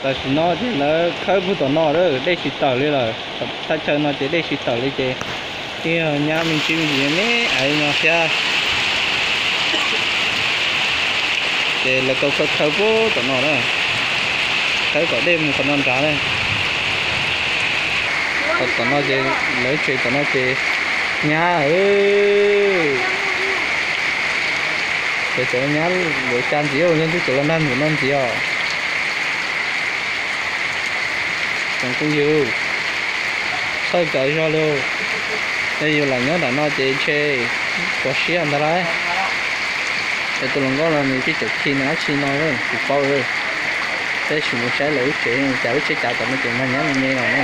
Tam sim no ces lawv khawb puag tom no lawm, dej tsis tawm li lawm. Thaj chaw no ces dej tsis tawm li ces yeej yog nyab me ntsis me ntsis me me aiv no thiab. Ces lawv tau khawb khawb puag tom no na, khawb kom dej mus qhov no nrad na. Qhov tom no ces lawv tsev tom no ces nyab, lawv cov nyab lawv xa ntxiv, yog ntub cov los nag ntawm no ntxiv os. Tsoom phooj ywg, txhawj kawg zog li. Yog yus lam nyob nram no ces ntshe kho siab ntag lauj. Es tus hluas nkauj no nws tib tseem khi nws dab tsi no tsis paub li. Peb sim mus saib lawv lub tsev, cas lub tsheb cav tom no ces mag nyab me me no na.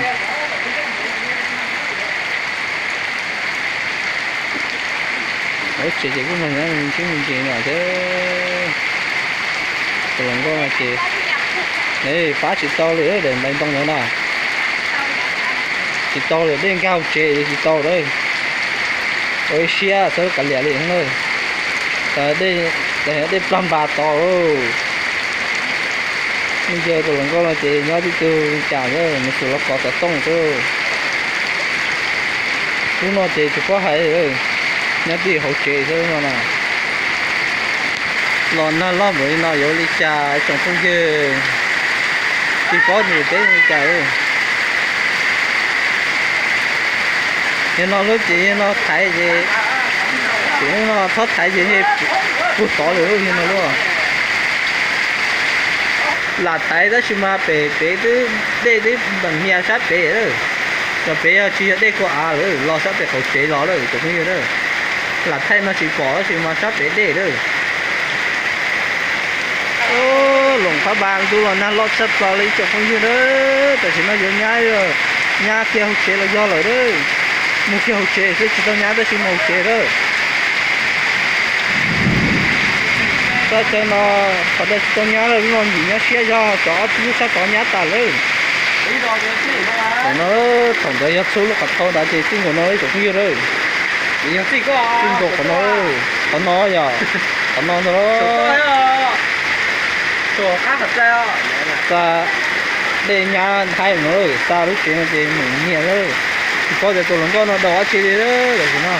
Lawv lub tsev ces kuj mag nyab me ntsis me ntsis no thiab. Tus hluas nkauj no ces pab tsis tau li, daim ntais ntoo ntawd na. Tsis tau li, dej nkag hauv tsev tsis tau li. Ua ib siab txhob kav liam li na. Dej plag npas tod. Nws ces tus hluas nkauj no ces nyob tib tug li cas na, nws xum los kos xov tooj xwb. Lub no ces tsis paub hais, nyob tib hauv tsev xwb no na. Los nag loj npaum li no yuav li cas tsoom phooj ywg, tsis paub nws teb li cas. Yog no lub ces yog no thaiv ces, no txhob thaiv ces puag tod lawm, yog no lub. Lam thaiv tab sis mas pem pem twb dej twb npeem nyias sab pem lawm. Cov pem yog tsis yog dej kua av lawm, los sab pem qaum tsev los lawm tsoom phooj ywg. Lam thaij no tsis pom tab sis mas sab pem dej lawm. Loos Phab Npas ntuj los nag loj tshaj plaws li ib tsoom phooj ywg na. Tam sim no yuav nyab, nyab kiag hauv tsev los yog lawm na. Mus kiag hauv tsev xwb tsis tau nyab tab sis mus hauv tsev lawm. Thaj chaw no qhov ntawd tsis tau nyab lawm, lub no ncim nyab siab zog, cov ob tug lub sab tod nyab tas lawm. Thaum no, thaum nkawd yog txhub lub qhov thau ntawd ces txij nkaus no ib tsoom phooj ywg lawm. Txij nkaus qhov no, qhov no yog, qhov no ntag. Xa dej nyab nthaib no, xa lub tsev no ces mus nyiag lawm. Tsis paub tias tus hluas nkauj no daus dab tsi li lawm tam sim no.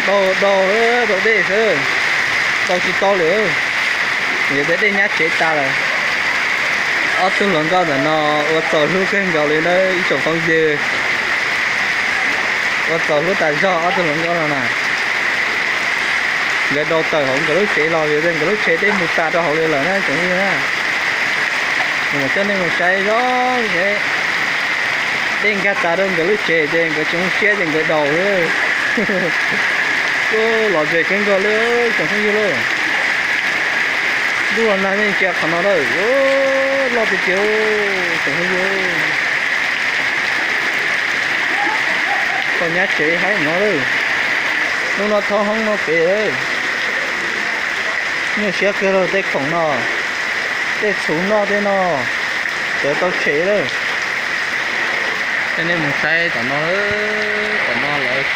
Daus, daus, daus dej xwb, daus tsis tau lawm. Vim tias dej nyab tsev tas lawm. Ob tug hluas nkauj ntawm no ua txaus hlub kawg nkaus li na ib tsoom phooj ywg. Ua txaus hlub tas zog ob tug hluas nkauj no na. Nkawd daus tawm hauv nkawd lub tsev los vim tias nkawd lub tsev dej mus tas rau hauv li lawm na tsoom phooj ywg na. Kuv mam coj nej mus saib zoo, dej nkag tas rau nkawd lub tsev ces nkawd tsis zoo siab ces nkawd daus. Los ze kawg nkaus li tsoom phooj ywg lauj. Ntuj los nag nej ntsia qhov no lawm, loj tiag tiag tsoom phooj ywg. Tau nyab tsev haib no lawm. Hnub no thoob hoob no pem, nyuaj siab kawg lawm tej khoom no, tej txhuv noj tej no, sawv tau tshem lawm. Coj nej mus saib tom no, tom no lawv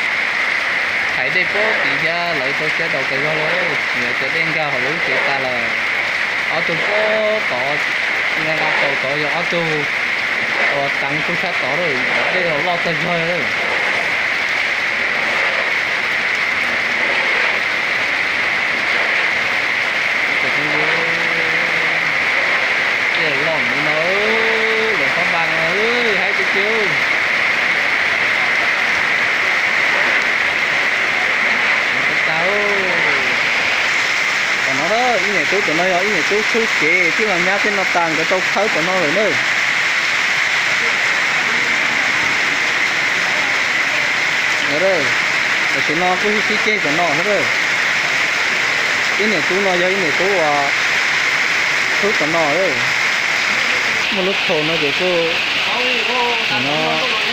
thaiv dej puag tid thiab lawv tau siab daus kawg zog li, vim tias dej nkag hauv lub tsev tas lawm. Ob tug puag tod, nqa nqa taus tod yog ob tug uas teev tub sab tod lawm, dej los loj tag zog. Tej loj mus no, Loos Phab Npas no, haib tiag tiag. Tom no ib niam tub, tom no yog ib niam tub txhub cev tij los nyab tej no tas nkawd tau khawb tom no lawm na. Tam sim no kuj sib ceg tom no na. Ib niam tub no yog ib niam tub uas txhub tom no. Muaj lub thau no ces kuj, no,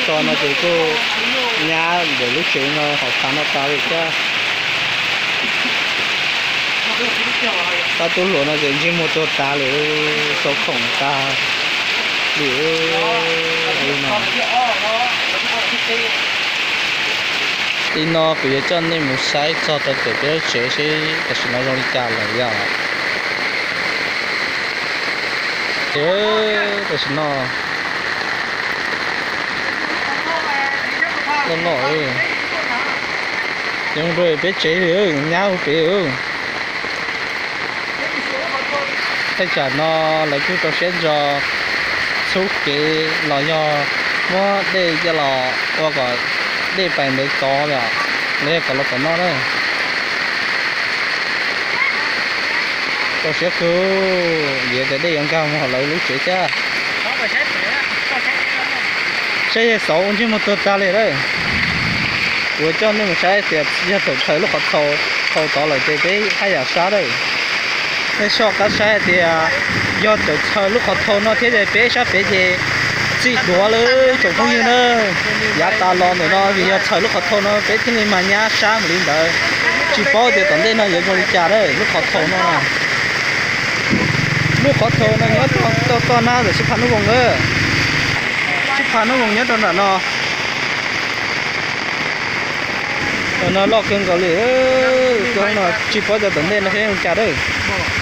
tso no ces kuj nyab ntawm lub tsev no hauv qhav no tas li thiab. Tab tub hluas no ces ntsej muag tuag tas lawm, sau khoom tas li no. Li no kuv yuav coj nej mus saib txog rau pem peb lub tsev seb tam sim no zoo li cas lawm yom. Tam sim no loj loj, zoo nraim peb tsev li, nyab hu pem. Thaj tsam no lawv kuj rau siab ntso txhub kev los yog muab dej coj los ua kom dej pais ntev tod los yog kom los tom no na. Rau siab kawg, yog tias dej yuav nkag mus hauv lawv lub tsev thiab. Saib yawg xauv ua ntsej muag tuag tag li lawm. Kuv coj nej mus saib tias yog tawm txhaws lub qhov thau, thau tod lawm ces peb haj yam sab lawm. Nej soj qab saib hais tias yog tawm txhaws lub qhov thau no thiab ces peb sab pem ces txij duav lawm tsoom phooj ywg na. Yav tas los ntawm no vim yog txhaws lub qhov thau no peb thiaj li mas nyab sab mus li ntawd. Tsis paub tias tom ntej no yuav zoo li cas lawm lub qhov thau no. Lub qhov thau no nyob toj toj nab ntawm sib pham nub voos na. Sib pham nub voos nyob rau nram no. No loj kawg nkaus li, no tsis paub tias tom ntej no thiaj zoo li cas lawm.